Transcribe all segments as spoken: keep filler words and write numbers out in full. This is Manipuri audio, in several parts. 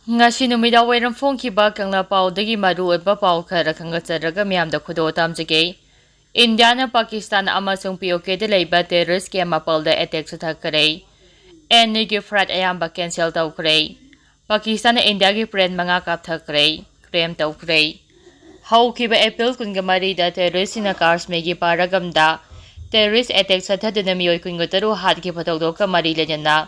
ꯉꯁꯤ ꯅꯨꯃꯤꯗꯥꯡ ꯋꯥꯏꯔꯝ ꯐꯣꯡꯈꯤꯕ ꯀꯪꯂꯥ ꯄꯥꯎꯗꯒꯤ ꯃꯔꯨꯑꯣꯏꯕ ꯄꯥꯎ ꯈꯔ ꯈꯪꯒꯠꯆꯔꯒ ꯃꯤꯌꯥꯝꯗ ꯈꯨꯗꯣꯜ ꯇꯝꯖꯒꯦ꯫ ꯏꯟꯗꯤꯌꯥꯅ ꯄꯥꯀꯤꯁꯇꯥꯟ ꯑꯃꯁꯨꯡ ꯄꯤ ꯑꯣ ꯀꯦꯗ ꯂꯩꯕ ꯇꯦꯔꯣꯔꯤꯁ ꯀꯦꯝ ꯃꯥꯄꯜꯗ ꯑꯦꯇꯦꯛ ꯆꯠꯊꯈ꯭ꯔꯦ꯫ ꯑꯦꯟ ꯏꯒꯤ ꯐ꯭ꯂꯥꯏꯠ ꯑꯌꯥꯝꯕ ꯀꯦꯟꯁꯦꯜ ꯇꯧꯈ꯭ꯔꯦ꯫ ꯄꯥꯀꯤꯁꯇꯥꯟꯅ ꯏꯟꯗꯤꯌꯥꯒꯤ ꯄ꯭ꯂꯦꯟ ꯃꯉꯥ ꯀꯥꯞꯊꯈ꯭ꯔꯦ, ꯀ꯭ꯂꯦꯝ ꯇꯧꯈ꯭ꯔꯦ꯫ ꯍꯧꯈꯤꯕ ꯑꯦꯄ꯭ꯔꯤꯜ ꯀꯨꯟꯒ ꯃꯔꯤꯗ ꯇꯦꯔꯣꯔꯤꯁꯁꯤꯡꯅ ꯀꯥꯁꯃꯤꯔꯒꯤ ꯄꯥꯔꯒꯝꯗ ꯇꯦꯔꯣꯔꯤꯁ ꯑꯦꯇꯦꯛ ꯆꯠꯊꯗꯨꯅ ꯃꯤꯑꯣꯏ ꯀꯨꯟꯒ ꯇꯔꯨꯛ ꯍꯥꯠꯈꯤꯕ ꯊꯧꯗꯣꯛꯀ ꯃꯔꯤ ꯂꯩꯅꯅ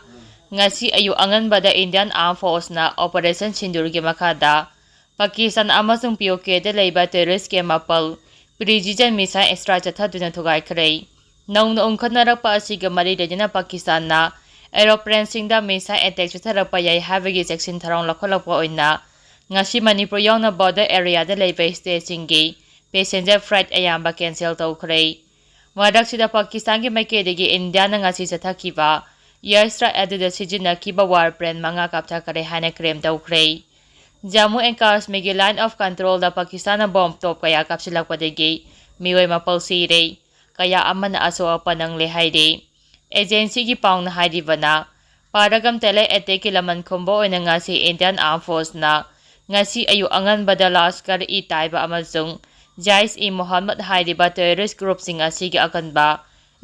ꯉꯁꯤ ꯑꯌꯨꯛ ꯑꯉꯟꯕꯗ ꯏꯟꯗꯤꯌꯥꯟ ꯑꯥꯔꯝ ꯐꯣꯔꯁꯅ ꯑꯣꯄꯔꯦꯁꯟ ꯁꯤꯟꯗꯨꯔꯒꯤ ꯃꯈꯥꯗ ꯄꯥꯀꯤꯁꯇꯥꯟ ꯑꯃꯁꯨꯡ ꯄꯤ ꯑꯣ ꯀꯦꯗ ꯂꯩꯕ ꯇꯦꯔꯣꯔꯤꯁ ꯀꯦꯝ ꯃꯥꯄꯜ ꯄ꯭ꯔꯤꯁꯤꯖꯟ ꯃꯤꯁꯥꯏꯜ ꯑꯦꯁꯇ꯭ꯔꯥꯏꯛ ꯆꯠꯊꯗꯨꯅ ꯊꯨꯒꯥꯏꯈ꯭ꯔꯦ꯫ ꯅꯧꯅ ꯎꯪꯈꯠꯅꯔꯛꯄ ꯑꯁꯤꯒ ꯃꯔꯤ ꯂꯩꯅꯅ ꯄꯥꯀꯤꯁꯇꯥꯟꯅ ꯑꯦꯔꯣꯄ꯭ꯂꯦꯟꯁꯤꯡꯗ ꯃꯤꯁꯥꯏꯜ ꯑꯦꯇꯦꯛ ꯆꯠꯊꯔꯛꯄ ꯌꯥꯏ ꯍꯥꯏꯕꯒꯤ ꯆꯦꯛꯁꯤꯟ ꯊꯧꯔꯥꯡ ꯂꯧꯈꯠꯂꯛꯄ ꯑꯣꯏꯅ ꯉꯁꯤ ꯃꯅꯤꯄꯨꯔ ꯌꯥꯎꯅ ꯕꯣꯔꯗꯔ ꯑꯦꯔꯤꯌꯥꯗ ꯂꯩꯕ ꯁ꯭ꯇꯦꯠꯁꯤꯡꯒꯤ ꯄꯦꯁꯦꯟꯖꯔ ꯐ꯭ꯂꯥꯏꯠ ꯑꯌꯥꯝꯕ ꯀꯦꯟꯁꯦꯜ ꯇꯧꯈ꯭ꯔꯦ꯫ ꯃꯔꯛꯁꯤꯗ ꯄꯥꯀꯤꯁꯇꯥꯟꯒꯤ ꯃꯥꯏꯀꯩꯗꯒꯤ ꯏꯟꯗꯤꯌꯥꯅ ꯉꯁꯤ ꯆꯠꯊꯈꯤꯕ ꯏꯌꯥꯔ ꯁ꯭ꯇ꯭ꯔꯥꯏꯛ ꯑꯗꯨꯗ ꯁꯤꯖꯤꯟꯅꯈꯤꯕ ꯋꯥꯔ ꯄ꯭ꯂꯦꯟ ꯃꯉꯥ ꯀꯥꯞꯊꯈꯔꯦ ꯍꯥꯏꯅ ꯀ꯭ꯂꯦꯝ ꯇꯧꯈ꯭ꯔꯦ꯫ ꯖꯝꯃꯨ ꯑꯦꯟ ꯀꯥꯁꯃꯤꯔꯒꯤ ꯂꯥꯏꯟ ꯑꯣꯐ ꯀꯟꯇ꯭ꯔꯣꯜꯗ ꯄꯥꯀꯤꯁꯇꯥꯟꯅ ꯕꯣꯝ ꯇꯣꯞ ꯀꯌꯥ ꯀꯥꯞꯁꯤꯜꯂꯛꯄꯗꯒꯤ ꯃꯤꯑꯣꯏ ꯃꯥꯄꯜ ꯁꯤꯔꯦ, ꯀꯌꯥ ꯑꯃꯅ ꯑꯁꯣꯛ ꯑꯄꯟ ꯅꯪꯂꯦ ꯍꯥꯏꯔꯤ꯫ ꯑꯦꯖꯦꯟꯁꯤꯒꯤ ꯄꯥꯎꯅ ꯍꯥꯏꯔꯤꯕꯅ, ꯄꯥꯔꯒꯝ ꯇꯦꯂꯦ ꯑꯦꯇꯦꯛꯀꯤ ꯂꯃꯟ ꯈꯨꯝꯕ ꯑꯣꯏꯅ ꯉꯁꯤ ꯏꯟꯗꯤꯌꯥꯟ ꯑꯥꯔꯝ ꯐꯣꯔꯁꯅ ꯉꯁꯤ ꯑꯌꯨꯛ ꯑꯉꯟꯕꯗ ꯂꯥꯁꯀꯔ ꯏ ꯇꯥꯏꯕ ꯑꯃꯁꯨꯡ ꯖꯥꯏꯁ ꯏ ꯃꯣꯍꯝꯃꯗ ꯍꯥꯏꯔꯤꯕ ꯇꯦꯔꯣꯔꯤꯁ ꯒ꯭ꯔꯨꯞꯁꯤꯡ ꯑꯁꯤꯒꯤ ꯑꯀꯟꯕ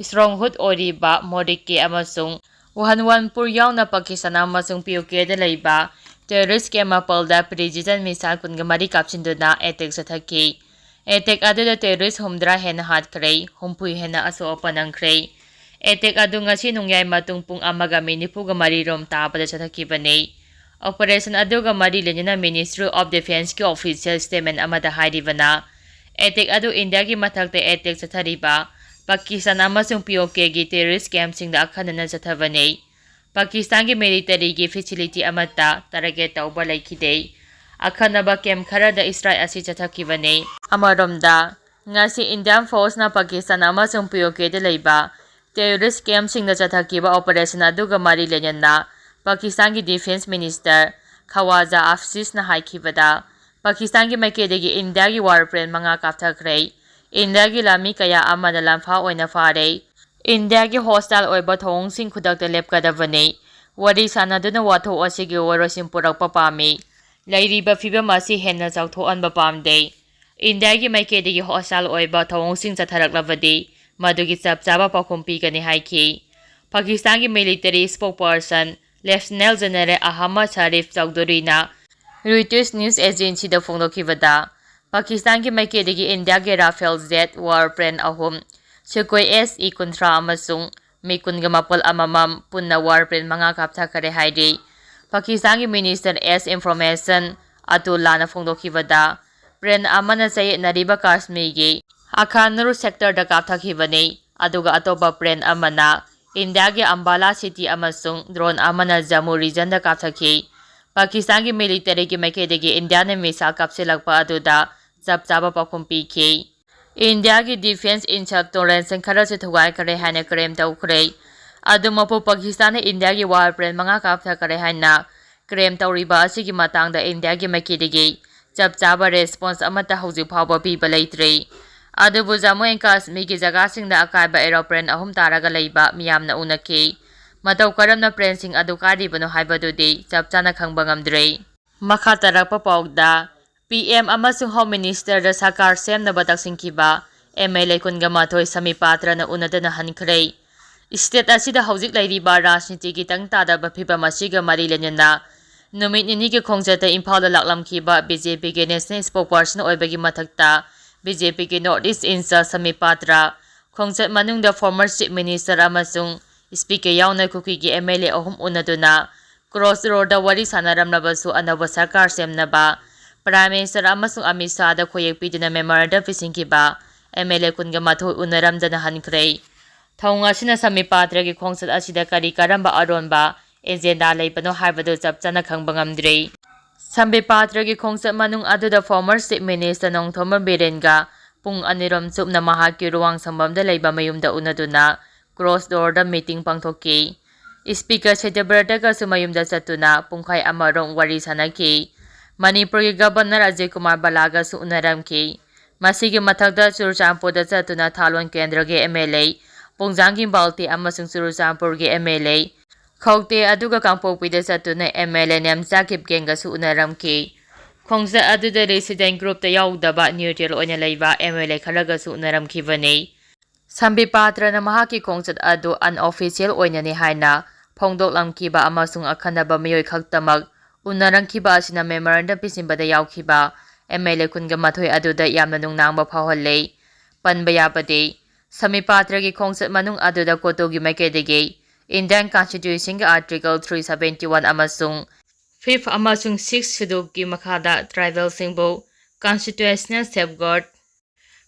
ꯁ꯭ꯇ꯭ꯔꯣꯡꯍꯨꯗ ꯑꯣꯏꯔꯤꯕ ꯃꯣꯔꯤꯛꯀꯦ ꯑꯃꯁꯨꯡ ꯎꯍꯟꯋꯥꯟꯄꯨꯔ ꯌꯥꯎꯅ ꯄꯥꯀꯤꯁꯇꯥꯟ ꯑꯃꯁꯨꯡ ꯄꯤ ꯑꯣ ꯀꯦꯗ ꯂꯩꯕ ꯇꯦꯔꯣꯔꯤꯁ ꯀꯦꯝ ꯃꯥꯄꯜꯗ ꯄ꯭ꯔꯤꯁꯤꯖꯟ ꯃꯤꯁꯥꯏꯜ ꯀꯨꯟꯒ ꯃꯔꯤ ꯀꯥꯞꯁꯤꯟꯗꯨꯅ ꯑꯦꯇꯦꯛ ꯆꯠꯊꯈꯤ꯫ ꯑꯦꯇꯦꯛ ꯑꯗꯨꯗ ꯇꯦꯔꯣꯔꯤꯁ ꯍꯨꯝꯗ꯭ꯔꯥ ꯍꯦꯟꯅ ꯍꯥꯠꯈ꯭ꯔꯦ, ꯍꯨꯝꯐꯨ ꯍꯦꯟꯅ ꯑꯁꯣꯛ ꯑꯄꯟ ꯅꯪꯈ꯭ꯔꯦ꯫ ꯑꯦꯇꯦꯛ ꯑꯗꯨ ꯉꯁꯤ ꯅꯣꯡꯌꯥꯏ ꯃꯇꯨꯡ ꯄꯨꯡ ꯑꯃꯒ ꯃꯤꯅꯤꯠ ꯅꯤꯐꯨꯒ ꯃꯔꯤ ꯔꯣꯝ ꯇꯥꯕꯗ ꯆꯠꯊꯈꯤꯕꯅꯤ꯫ ꯑꯣꯄꯔꯦꯁꯟ ꯑꯗꯨꯒ ꯃꯔꯤ ꯂꯩꯅꯅ ꯃꯤꯅꯤꯁꯇ꯭ꯔꯤ ꯑꯣꯐ ꯗꯤꯐꯦꯟꯁꯀꯤ ꯑꯣꯐꯤꯁꯤꯌꯦꯜ ꯁ꯭ꯇꯦꯠꯃꯦꯟ ꯑꯃꯗ ꯍꯥꯏꯔꯤꯕꯅ, ꯑꯦꯇꯦꯛ ꯑꯗꯨ ꯏꯟꯗꯤꯌꯥꯒꯤ ꯃꯊꯛꯇ ꯑꯦꯇꯦꯛ ꯆꯠꯊꯔꯤꯕ ꯄꯥꯀꯤꯁꯇꯥꯟ ꯑꯃꯁꯨꯡ ꯄꯤ ꯑꯣ ꯀꯦꯒꯤ ꯇꯦꯔꯣꯔꯤꯁ ꯀꯦꯝꯞꯁꯤꯡꯗ ꯑꯈꯟꯅꯅ ꯆꯠꯊꯕꯅꯤ꯫ ꯄꯥꯀꯤꯁꯇꯥꯟꯒꯤ ꯃꯤꯂꯤꯇꯔꯤꯒꯤ ꯐꯦꯁꯤꯂꯤꯇꯤ ꯑꯃꯠꯇ ꯇꯥꯔꯒꯦꯠ ꯇꯧꯕ ꯂꯩꯈꯤꯗꯦ꯫ ꯑꯈꯟꯅꯕ ꯀꯦꯝꯞ ꯈꯔꯗ ꯏꯁꯇ꯭ꯔꯥꯏꯛ ꯑꯁꯤ ꯆꯠꯊꯈꯤꯕꯅꯤ꯫ ꯑꯃꯔꯣꯝꯗ, ꯉꯁꯤ ꯏꯟꯗꯤꯌꯥꯟ ꯐꯣꯔꯁꯅ ꯄꯥꯀꯤꯁꯇꯥꯟ ꯑꯃꯁꯨꯡ ꯄꯤ ꯑꯣ ꯀꯦꯗ ꯂꯩꯕ ꯇꯦꯔꯣꯔꯤꯁ ꯀꯦꯝꯞꯁꯤꯡꯗ ꯆꯠꯊꯈꯤꯕ ꯑꯣꯄꯔꯦꯁꯟ ꯑꯗꯨꯒ ꯃꯔꯤ ꯂꯩꯅꯅ ꯄꯥꯀꯤꯁꯇꯥꯟꯒꯤ ꯗꯤꯐꯦꯟꯁ ꯃꯤꯅꯤꯁꯇꯔ ꯈꯋꯥꯖꯥ ꯑꯐꯁꯤꯁꯅ ꯍꯥꯏꯈꯤꯕꯗ, ꯄꯥꯀꯤꯁꯇꯥꯟꯒꯤ ꯃꯥꯏꯀꯩꯗꯒꯤ ꯏꯟꯗꯤꯌꯥꯒꯤ ꯋꯥꯔ ꯄ꯭ꯂꯦꯟ ꯃꯉꯥ ꯀꯥꯞꯊꯈ꯭ꯔꯦ꯫ ꯏꯟꯗꯤꯌꯥꯒꯤ ꯂꯥꯟꯃꯤ ꯀꯌꯥ ꯑꯃꯅ ꯂꯥꯟꯐꯥ ꯑꯣꯏꯅ ꯐꯥꯔꯦ꯫ ꯏꯟꯗꯤꯌꯥꯒꯤ ꯍꯣꯁꯇꯥꯏꯜ ꯑꯣꯏꯕ ꯊꯧꯑꯣꯡꯁꯤꯡ ꯈꯨꯗꯛꯇ ꯂꯦꯞꯀꯗꯕꯅꯤ꯫ ꯋꯥꯔꯤ ꯁꯥꯟꯅꯗꯨꯅ ꯋꯥꯊꯣꯛ ꯑꯁꯤꯒꯤ ꯋꯥꯔꯣꯏꯁꯤꯟ ꯄꯨꯔꯛꯄ ꯄꯥꯝꯃꯤ꯫ ꯂꯩꯔꯤꯕ ꯐꯤꯕꯝ ꯑꯁꯤ ꯍꯦꯟꯅ ꯆꯥꯎꯊꯣꯛꯍꯟꯕ ꯄꯥꯝꯗꯦ꯫ ꯏꯟꯗꯤꯌꯥꯒꯤ ꯃꯥꯏꯀꯩꯗꯒꯤ ꯍꯣꯁꯇꯥꯏꯜ ꯑꯣꯏꯕ ꯊꯧꯑꯣꯡꯁꯤꯡ ꯆꯠꯊꯔꯛꯂꯕꯗꯤ ꯃꯗꯨꯒꯤ ꯆꯞ ꯆꯥꯕ ꯄꯥꯎꯈꯨꯝ ꯄꯤꯒꯅꯤ ꯍꯥꯏꯈꯤ꯫ ꯄꯥꯀꯤꯁꯇꯥꯟꯒꯤ military ꯁ꯭ꯄꯣꯛꯄꯔꯁꯟ ꯂꯦꯐꯇꯤꯅꯦꯟ general Ahmad Sharif ꯆꯧꯙꯨꯔꯤꯅ ꯔꯣꯏꯇꯔꯁ news ꯑꯦꯖꯦꯟꯁꯤꯗ ꯐꯣꯡꯗꯣꯛꯈꯤꯕꯗ, ꯄꯥꯀꯤꯁꯇꯥꯟꯒꯤ ꯃꯥꯏꯀꯩꯗꯒꯤ ꯏꯟꯗꯤꯌꯥꯒꯤ ꯔꯥꯐꯦꯜ ꯖꯦꯠ ꯋꯥꯔ ꯄ꯭ꯂꯦꯟ ꯑꯍꯨꯝ, ꯁꯨꯈꯣꯏ ꯑꯦꯁ ꯏ ꯀꯨꯟꯊ꯭ꯔꯥ ꯑꯃꯁꯨꯡ ꯃꯤ ꯀꯨꯟꯒ ꯃꯥꯄꯜ ꯑꯃꯃꯝ ꯄꯨꯟꯅ ꯋꯥꯔ ꯄ꯭ꯂꯦꯟ ꯃꯉꯥ ꯀꯥꯞꯊꯈꯔꯦ ꯍꯥꯏꯔꯤ꯫ ꯄꯥꯀꯤꯁꯇꯥꯟꯒꯤ ꯃꯤꯅꯤꯁꯇꯔ ꯑꯦꯁ ꯏꯟꯐꯣꯔꯃꯦꯁꯟ ꯑꯇꯨꯜꯂꯥꯅ ꯐꯣꯡꯗꯣꯛꯈꯤꯕꯗ, ꯄ꯭ꯂꯦꯟ ꯑꯃꯅ ꯆꯌꯦꯠꯅꯔꯤꯕ ꯀꯥꯁꯃꯤꯔꯒꯤ ꯑꯈꯥꯅꯨꯔ ꯁꯦꯛꯇꯔꯗ ꯀꯥꯞꯊꯈꯤꯕꯅꯤ, ꯑꯗꯨꯒ ꯑꯇꯣꯞꯄ ꯄ꯭ꯂꯦꯟ ꯑꯃꯅ ꯏꯟꯗꯤꯌꯥꯒꯤ ꯑꯝꯕꯥꯂꯥ ꯁꯤꯇꯤ ꯑꯃꯁꯨꯡ ꯗ꯭ꯔꯣꯟ ꯑꯃꯅ ꯖꯝꯃꯨ ꯔꯤꯖꯟꯗ ꯀꯥꯞꯊꯈꯤ꯫ ꯄꯥꯀꯤꯁꯇꯥꯟꯒꯤ ꯃꯤꯂꯤꯇꯔꯤꯒꯤ ꯃꯥꯏꯀꯩꯗꯒꯤ ꯏꯟꯗꯤꯌꯥꯅ ꯃꯤꯁꯥꯏꯜ ꯀꯥꯞꯁꯤꯜꯂꯛꯄ ꯑꯗꯨꯗ ꯆꯞ ꯆꯥꯕ ꯄꯥꯎꯈꯨꯝ ꯄꯤꯈꯤ꯫ ꯏꯟꯗꯤꯌꯥꯒꯤ ꯗꯤꯐꯦꯟꯁ ꯏꯟꯁꯇꯣꯂꯦꯟꯁꯤꯡ ꯈꯔꯁꯨ ꯊꯨꯒꯥꯏꯈ꯭ꯔꯦ ꯍꯥꯏꯅ ꯀ꯭ꯂꯦꯝ ꯇꯧꯈ꯭ꯔꯦ꯫ ꯑꯗꯨꯃꯛꯄꯨ ꯄꯥꯀꯤꯁꯇꯥꯟꯅ ꯏꯟꯗꯤꯌꯥꯒꯤ ꯋꯥꯔ ꯄ꯭ꯂꯦꯟ ꯃꯉꯥ ꯀꯥꯞꯊꯈꯔꯦ ꯍꯥꯏꯅ ꯀ꯭ꯂꯦꯝ ꯇꯧꯔꯤꯕ ꯑꯁꯤꯒꯤ ꯃꯇꯥꯡꯗ ꯏꯟꯗꯤꯌꯥꯒꯤ ꯃꯥꯏꯀꯩꯗꯒꯤ ꯆꯞ ꯆꯥꯕ ꯔꯦꯁꯄꯣꯟꯁ ꯑꯃꯠꯇ ꯍꯧꯖꯤꯛ ꯐꯥꯎꯕ ꯄꯤꯕ ꯂꯩꯇ꯭ꯔꯤ꯫ ꯑꯗꯨꯕꯨ ꯖꯝꯃꯨ ꯑꯦꯟ ꯀꯥꯁꯃꯤꯔꯒꯤ ꯖꯒꯥꯁꯤꯡꯗ ꯑꯀꯥꯏꯕ ꯑꯦꯔꯣꯄ꯭ꯂꯦꯟ ꯑꯍꯨꯝ ꯇꯥꯔꯒ ꯂꯩꯕ ꯃꯤꯌꯥꯝꯅ ꯎꯅꯈꯤ꯫ ꯃꯇꯧ ꯀꯔꯝꯅ ꯄ꯭ꯂꯦꯟꯁꯤꯡ ꯑꯗꯨ ꯀꯥꯏꯔꯤꯕꯅꯣ ꯍꯥꯏꯕꯗꯨꯗꯤ ꯆꯞ ꯆꯥꯅ ꯈꯪꯕ ꯉꯝꯗ꯭ꯔꯤ꯫ ꯃꯈꯥ ꯇꯥꯔꯛꯄ ꯄꯥꯎꯗ, ꯄꯤ ꯑꯦꯝ ꯑꯃꯁꯨꯡ ꯍꯣꯝ ꯃꯤꯅꯤꯁꯇꯔꯗ ꯁꯔꯀꯥꯔ ꯁꯦꯝꯅꯕ ꯇꯛꯁꯤꯟꯈꯤꯕ ꯑꯦꯝ ꯑꯦꯜ ꯑꯦ ꯀꯨꯟꯒ ꯃꯥꯊꯣꯏ ꯁꯃꯤ ꯄꯥꯇ꯭ꯔꯅ ꯎꯅꯗꯅ ꯍꯟꯈ꯭ꯔꯦ꯫ ꯁ꯭ꯇꯦꯠ ꯑꯁꯤꯗ ꯍꯧꯖꯤꯛ ꯂꯩꯔꯤꯕ ꯔꯥꯖꯅꯤꯇꯤꯒꯤ ꯇꯪ ꯇꯥꯗꯕ ꯐꯤꯕꯝ ꯑꯁꯤꯒ ꯃꯔꯤ ꯂꯩꯅꯅ ꯅꯨꯃꯤꯠ ꯅꯤꯅꯤꯒꯤ ꯈꯣꯡꯆꯠꯇ ꯏꯝꯐꯥꯜꯗ ꯂꯥꯛꯂꯝꯈꯤꯕ ꯕꯤ ꯖꯦ ꯄꯤꯒꯤ ꯅꯦꯁꯅꯦꯜ ꯁ꯭ꯄꯣꯛꯄꯔꯁꯟ ꯑꯣꯏꯕꯒꯤ ꯃꯊꯛꯇ ꯕꯤ ꯖꯦ ꯄꯤꯒꯤ ꯅꯣꯔꯠ ꯏꯁ ꯏꯟꯆꯥꯔꯖ ꯁꯃꯤ ꯄꯥꯇ꯭ꯔ ꯈꯣꯡꯆꯠ ꯃꯅꯨꯡꯗ ꯐꯣꯔꯃꯔ ꯆꯤꯐ ꯃꯤꯅꯤꯁꯇꯔ ꯑꯃꯁꯨꯡ ꯁ꯭ꯄꯤꯀꯔ ꯌꯥꯎꯅ ꯀꯨꯀꯤꯒꯤ ꯑꯦꯝ ꯑꯦꯜ ꯑꯦ ꯑꯍꯨꯝ ꯎꯅꯗꯨꯅ ꯀ꯭ꯔꯣꯁ ꯔꯣꯗ ꯋꯥꯔꯤ ꯁꯥꯟꯅꯔꯝꯂꯕꯁꯨ ꯑꯅꯧꯕ ꯁꯔꯀꯥꯔ ꯁꯦꯝꯅꯕ ꯄ꯭ꯔꯥꯏꯝ ꯃꯤꯅꯤꯁꯇꯔ ꯑꯃꯁꯨꯡ ꯑꯃꯤꯠ ꯁꯥꯍꯗ ꯈꯣꯌꯦꯛ ꯄꯤꯗꯨꯅ ꯃꯦꯃꯣꯔꯦꯟꯗꯝ ꯄꯤꯁꯤꯟꯈꯤꯕ ꯑꯦꯝ ꯑꯦꯜ ꯑꯦ ꯀꯨꯟꯒ ꯃꯥꯊꯣꯏ ꯎꯅꯔꯝꯗꯅ ꯍꯟꯈ꯭ꯔꯦ꯫ ꯊꯧꯑꯣꯡ ꯑꯁꯤꯅ ꯁꯃꯤ ꯄꯥꯇ꯭ꯔꯒꯤ ꯈꯣꯡꯆꯠ ꯑꯁꯤꯗ ꯀꯔꯤ ꯀꯔꯝꯕ ꯑꯔꯣꯟꯕ ꯑꯦꯖꯦꯟꯗꯥ ꯂꯩꯕꯅꯣ ꯍꯥꯏꯕꯗꯨ ꯆꯞ ꯆꯥꯅ ꯈꯪꯕ ꯉꯝꯗ꯭ꯔꯤ꯫ ꯁꯝꯕꯤꯠ ꯄꯥꯇ꯭ꯔꯒꯤ ꯈꯣꯡꯆꯠ ꯃꯅꯨꯡ ꯑꯗꯨꯗ ꯐꯣꯔꯃꯔ ꯆꯤꯐ ꯃꯤꯅꯤꯁꯇꯔ ꯅꯣꯡꯊꯣꯝꯕꯝ ꯕꯤꯔꯦꯟꯒ ꯄꯨꯡ ꯑꯅꯤꯔꯣꯝ ꯆꯨꯞꯅ ꯃꯍꯥꯛꯀꯤ ꯔꯨꯋꯥꯡꯁꯪꯕꯝꯗ ꯂꯩꯕ ꯃꯌꯨꯝꯗ ꯎꯅꯗꯨꯅ ꯀ꯭ꯔꯣꯁ ꯗꯣꯔꯗ ꯃꯤꯇꯤꯡ ꯄꯥꯡꯊꯣꯛꯈꯤ꯫ ꯁ꯭ꯄꯤꯀꯔ ꯁꯤꯗꯕ꯭ꯔꯇꯒꯁꯨ ꯃꯌꯨꯝꯗ ꯆꯠꯇꯨꯅ ꯄꯨꯡꯈꯥꯏ ꯑꯃꯔꯣꯝ ꯋꯥꯔꯤ ꯁꯥꯟꯅꯈꯤ꯫ ꯃꯅꯤꯄꯨꯔꯒꯤ ꯒꯕꯔꯅꯔ ꯑꯖꯌ ꯀꯨꯃꯥꯔ ꯕꯂꯥꯒꯁꯨ ꯎꯅꯔꯝꯈꯤ꯫ ꯃꯁꯤꯒꯤ ꯃꯊꯛꯇ ꯆꯨꯔꯆꯥꯟꯄꯨꯔꯗ ꯆꯠꯇꯨꯅ ꯊꯥꯂꯣꯟ ꯀꯦꯟꯗ꯭ꯔꯒꯤ ꯑꯦꯝ ꯑꯦꯜ ꯑꯦ ꯄꯨꯡꯖꯥꯡꯒꯤꯝ ꯕꯥꯜꯇꯦ ꯑꯃꯁꯨꯡ ꯆꯨꯔꯆꯥꯟꯄꯨꯔꯒꯤ ꯑꯦꯝ ꯑꯦꯜ ꯑꯦ ꯈꯧꯇꯦ ꯑꯗꯨꯒ ꯀꯥꯡꯄꯣꯛꯄꯤꯗ ꯆꯠꯇꯨꯅ ꯑꯦꯝ ꯑꯦꯜ ꯑꯦ ꯅꯦꯝꯆꯥ ꯀꯤꯞꯒꯦꯟꯒꯁꯨ ꯎꯅꯔꯝꯈꯤ꯫ ꯈꯣꯡꯆꯠ ꯑꯗꯨꯗ resident groupꯇ ꯌꯥꯎꯗꯕ neutral ꯑꯣꯏꯅ ꯂꯩꯕ ꯑꯦꯝ ꯑꯦꯜ ꯑꯦ ꯈꯔꯒꯁꯨ ꯎꯅꯔꯝꯈꯤꯕꯅꯤ꯫ ꯁꯝꯕꯤꯠ ꯄꯥꯇ꯭ꯔꯅ ꯃꯍꯥꯛꯀꯤ ꯈꯣꯡꯆꯠ ꯑꯗꯨ unofficial ꯑꯣꯏꯅꯅꯤ ꯍꯥꯏꯅ ꯐꯣꯡꯗꯣꯛꯂꯝꯈꯤꯕ ꯑꯃꯁꯨꯡ ꯑꯈꯟꯅꯕ ꯃꯤꯑꯣꯏ ꯈꯛꯇꯃꯛ ꯎꯅꯔꯝꯈꯤꯕ ꯑꯁꯤꯅ memorandum ꯄꯤꯁꯤꯟꯕꯗ ꯌꯥꯎꯈꯤꯕ ꯑꯦꯝ ꯑꯦꯜ ꯑꯦ ꯀꯨꯟꯒ ꯃꯥꯊꯣꯏ ꯑꯗꯨꯗ ꯌꯥꯝꯅ ꯅꯨꯡꯅꯥꯡꯕ ꯐꯥꯎꯍꯜꯂꯦ꯫ ꯄꯟꯕ ꯌꯥꯕꯗꯤ, ꯁꯝꯕꯤꯠ ꯄꯥꯇ꯭ꯔꯒꯤ ꯈꯣꯡꯆꯠ ꯃꯅꯨꯡ ꯑꯗꯨꯗ ꯀꯣꯇꯣꯒꯤ ꯃꯥꯏꯀꯩꯗꯒꯤ Indian Constitutionꯒꯤ Article three seventy one ꯑꯃꯁꯨꯡ fifth ꯑꯃꯁꯨꯡ sixth scheduleꯀꯤ ꯃꯈꯥꯗ tribalꯁꯤꯡꯕꯨ constitutional safeguard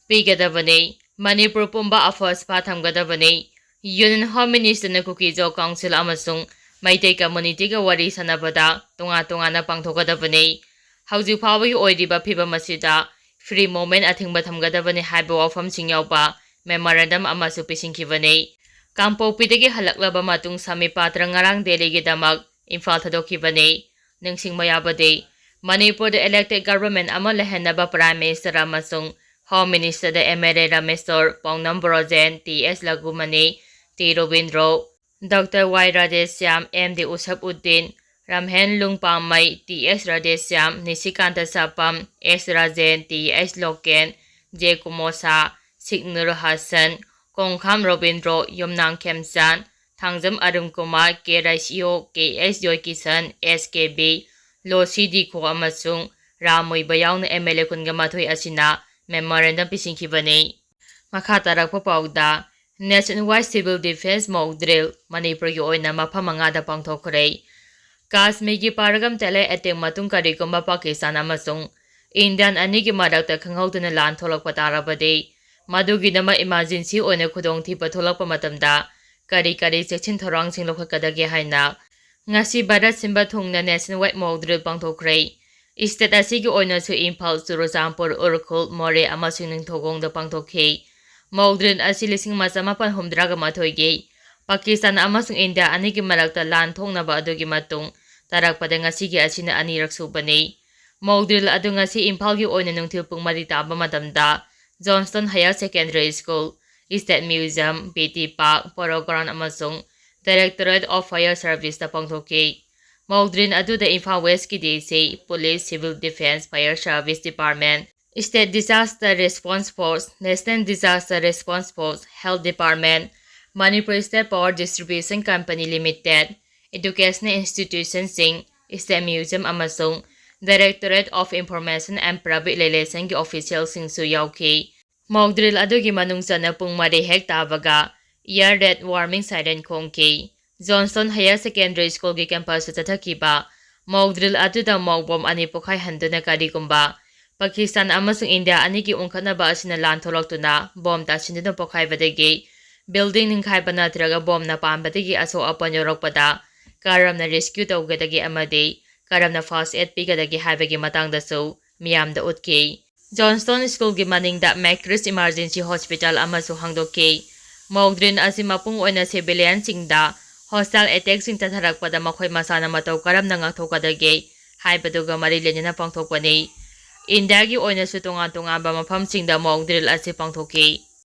ꯄꯤꯒꯗꯕꯅꯤ꯫ ꯃꯅꯤꯄꯨꯔ ꯄꯨꯝꯕ ꯑꯐꯣꯁꯄꯥ ꯊꯝꯒꯗꯕꯅꯤ꯫ Union Home Ministerꯅ ꯀꯨꯀꯤ-ꯖꯣ Council ꯑꯃꯁꯨꯡ ꯃꯩꯇꯩ communityꯒ ꯋꯥꯔꯤ ꯁꯥꯟꯅꯕꯗ ꯇꯣꯉꯥꯟ ꯇꯣꯉꯥꯟꯅ ꯄꯥꯡꯊꯣꯛꯀꯗꯕꯅꯤ꯫ ꯍꯧꯖꯤꯛ ꯐꯥꯎꯕꯒꯤ ꯑꯣꯏꯔꯤꯕ ꯐꯤꯕꯝ ꯑꯁꯤꯗ free movement ꯑꯊꯤꯡꯕ ꯊꯝꯒꯗꯕꯅꯤ ꯍꯥꯏꯕ ꯋꯥꯐꯝꯁꯤꯡ ꯌꯥꯎꯕ memorandum ꯑꯃꯁꯨ ꯄꯤꯁꯤꯟꯈꯤꯕꯅꯤ꯫ ꯀꯥꯡꯄꯣꯛꯄꯤꯗꯒꯤ ꯍꯜꯂꯛꯂꯕ ꯃꯇꯨꯡ ꯁꯝꯕꯤꯠ ꯄꯥꯇ꯭ꯔ ꯉꯔꯥꯡ ꯗꯦꯜꯂꯤꯒꯤꯗꯃꯛ ꯏꯝꯐꯥꯜ ꯊꯥꯗꯣꯛꯈꯤꯕꯅꯤ꯫ ꯅꯤꯡꯁꯤꯡꯕ ꯌꯥꯕꯗꯤ, ꯃꯅꯤꯄꯨꯔꯗ elected government ꯑꯃ ꯂꯩꯍꯟꯅꯕ Prime Minister ꯑꯃꯁꯨꯡ Home Ministerꯗ M L A Rameshor, Paonam Brojen, T S Lagumani, T Robindro, Doctor Y Radheshyam, M D Usap Uddin, Ramhen Lungpamei, T S Radheshyam, Nishikanta Sapam, S Rajen, T S Loken, J Kumsa, Shiknur Hasan, Kongkham Robindro, Yumnam Khemchand, Thangjam Arun Kumar, K Raisiyo, K S Joykishan, S K B, Losii Dikho ꯑꯃꯁꯨꯡ ꯔꯥꯝ ꯃꯨꯏꯕ ꯌꯥꯎꯅ M L A ꯀꯨꯟꯒ ꯃꯥꯊꯣꯏ ꯑꯁꯤꯅ memorandum ꯄꯤꯁꯤꯟꯈꯤꯕꯅꯤ꯫ ꯃꯈꯥ ꯇꯥꯔꯛꯄ ꯄꯥꯎꯗ, Nationwide Civil Defence Mock Drill ꯃꯅꯤꯄꯨꯔꯒꯤ ꯑꯣꯏꯅ ꯃꯐꯝ ꯃꯉꯥꯗ ꯄꯥꯡꯊꯣꯛꯈ꯭ꯔꯦ꯫ ꯀꯥꯁꯃꯤꯔꯒꯤ ꯄꯥꯔꯒꯝ ꯇꯦꯂꯦ attack ꯃꯇꯨꯡ ꯀꯔꯤꯒꯨꯝꯕ ꯄꯥꯀꯤꯁꯇꯥꯟ ꯑꯃꯁꯨꯡ ꯏꯟꯗꯤꯌꯥꯟ ꯑꯅꯤꯒꯤ ꯃꯔꯛꯇ ꯈꯪꯍꯧꯗꯅ ꯂꯥꯟ ꯊꯣꯛꯂꯛꯄ ꯇꯥꯔꯕꯗꯤ, ꯃꯗꯨꯒꯤꯗꯃꯛ emergency ꯑꯣꯏꯅ ꯈꯨꯗꯣꯡꯊꯤꯕ ꯊꯣꯛꯂꯛꯄ ꯃꯇꯝꯗ ꯀꯔꯤ ꯀꯔꯤ ꯆꯦꯛꯁꯤꯟ ꯊꯧꯔꯥꯡꯁꯤꯡ ꯂꯧꯈꯠꯀꯗꯒꯦ ꯍꯥꯏꯅ ꯉꯁꯤ ꯚꯥꯔꯠ ꯁꯤꯟꯕ ꯊꯨꯡꯅ Nationwide Mock Drill ꯄꯥꯡꯊꯣꯛꯈ꯭ꯔꯦ꯫ State ꯑꯁꯤꯒꯤ ꯑꯣꯏꯅꯁꯨ ꯏꯝꯐꯥꯜ, ꯆꯨꯔꯆꯥꯟꯄꯨꯔ, ꯎꯈ꯭ꯔꯨꯜ, ꯃꯣꯔꯦ ꯑꯃꯁꯨꯡ ꯅꯤꯡꯊꯧꯈꯣꯡꯗ ꯄꯥꯡꯊꯣꯛꯈꯤ꯫ Mock Drill ꯑꯁꯤ ꯂꯤꯁꯤꯡ ꯑꯃ ꯆꯃꯥꯄꯟ ꯍꯨꯝꯗ꯭ꯔꯥꯒ ꯃꯥꯊꯣꯏꯒꯤ ꯄꯥꯀꯤꯁꯇꯥꯟ ꯑꯃꯁꯨꯡ ꯏꯟꯗꯤꯌꯥ ꯑꯅꯤꯒꯤ ꯃꯔꯛꯇ ꯂꯥꯟ ꯊꯣꯛꯅꯕ ꯑꯗꯨꯒꯤ ꯃꯇꯨꯡ ꯇꯥꯔꯛꯄꯗ ꯉꯁꯤꯒꯤ ꯑꯁꯤꯅ ꯑꯅꯤꯔꯛ ꯁꯨꯕꯅꯤ꯫ Mock Drill ꯑꯗꯨ ꯉꯁꯤ ꯏꯝꯐꯥꯜꯒꯤ ꯑꯣꯏꯅ ꯅꯨꯡꯊꯤꯜ ꯄꯨꯡ ꯃꯔꯤ ꯇꯥꯕ ꯃꯇꯝꯗ Johnston Higher Secondary School, State Museum, B T Park, Polo Ground ꯑꯃꯁꯨꯡ Directorate of Fire Service ꯇ ꯄꯥꯡꯊꯣꯛꯈꯤ꯫ Mock drill ꯑꯗꯨꯗ ꯏꯝꯐꯥꯜ West ꯀꯤ D C, Police, Civil Defence, Fire Service Department, State Disaster Response Force, National Disaster Response Force, Health Department, Manipur State Power Distribution Company Limited, educational institution ꯁꯤꯡ, State Museum ꯑꯃꯁꯨꯡ Directorate of Information and Public Relation ꯒꯤ official ꯁꯤꯡꯁꯨ ꯌꯥꯎꯈꯤ꯫ Mock drill ꯑꯗꯨꯒꯤ ꯃꯅꯨꯡ ꯆꯟꯅ ꯄꯨꯡ ꯃꯔꯤ ꯍꯦꯛ ꯇꯥꯕꯒ air raid warning siren ꯈꯣꯡꯈꯤ꯫ Johnstone Higher Secondary School ꯒꯤ campus ꯇ ꯆꯠꯊꯈꯤꯕ mock drill ꯑꯗꯨꯗ mock bomb ꯑꯅꯤ ꯄꯣꯈꯥꯏꯍꯟꯗꯨꯅ ꯀꯔꯤꯒꯨꯝꯕ ꯄꯥꯀꯤꯁꯇꯥꯟ ꯑꯃꯁꯨꯡ ꯏꯟꯗꯤꯌꯥ ꯑꯅꯤꯒꯤ ꯎꯪꯈꯠꯅꯕ ꯑꯁꯤꯅ ꯂꯥꯟ ꯊꯣꯛꯂꯛꯇꯨꯅ bomb ꯇꯥꯁꯤꯟꯗꯨꯅ ꯄꯣꯈꯥꯏꯕꯗꯒꯤ building ꯅꯤꯡꯈꯥꯏꯕ ꯅꯠꯇ꯭ꯔꯒ bomb ꯅ ꯄꯥꯟꯕꯗꯒꯤ ꯑꯁꯣꯛ ꯑꯄꯟ ꯌꯥꯎꯔꯛꯄꯗ ꯀꯔꯝꯅ rescue ꯇꯧꯒꯗꯒꯦ ꯑꯃꯗꯤ ꯀꯔꯝꯅ first aid ꯄꯤꯒꯗꯒꯦ ꯍꯥꯏꯕꯒꯤ ꯃꯇꯥꯡꯗꯁꯨ ꯃꯤꯌꯥꯝꯗ ꯎꯠꯈꯤ꯫ Johnstone School ꯒꯤ ꯃꯅꯤꯡꯗ Macris Emergency Hospital ꯑꯃꯁꯨ ꯍꯥꯡꯗꯣꯛꯈꯤ꯫ Mock drill ꯑꯁꯤ ꯃꯄꯨꯡ ꯑꯣꯏꯅ civilian ꯁꯤꯡꯗ hostile attack ꯁꯤꯡ ꯆꯠꯊꯔꯛꯄꯗ ꯃꯈꯣꯏ ꯃꯁꯥꯅ ꯃꯇꯧ ꯀꯔꯝꯅ ꯉꯥꯛꯊꯣꯛꯀꯗꯒꯦ ꯍꯥꯏꯕꯗꯨꯒ ꯃꯔꯤ ꯂꯩꯅꯅ ꯄꯥꯡꯊꯣꯛꯄꯅꯤ꯫ ꯏꯟꯗꯤꯌꯥꯒꯤ ꯑꯣꯏꯅꯁꯨ ꯇꯣꯉꯥꯟ ꯇꯣꯉꯥꯟꯕ ꯃꯐꯝꯁꯤꯡꯗ mock drill ꯑꯁꯤ ꯄꯥꯡꯊꯣꯛꯈꯤ꯫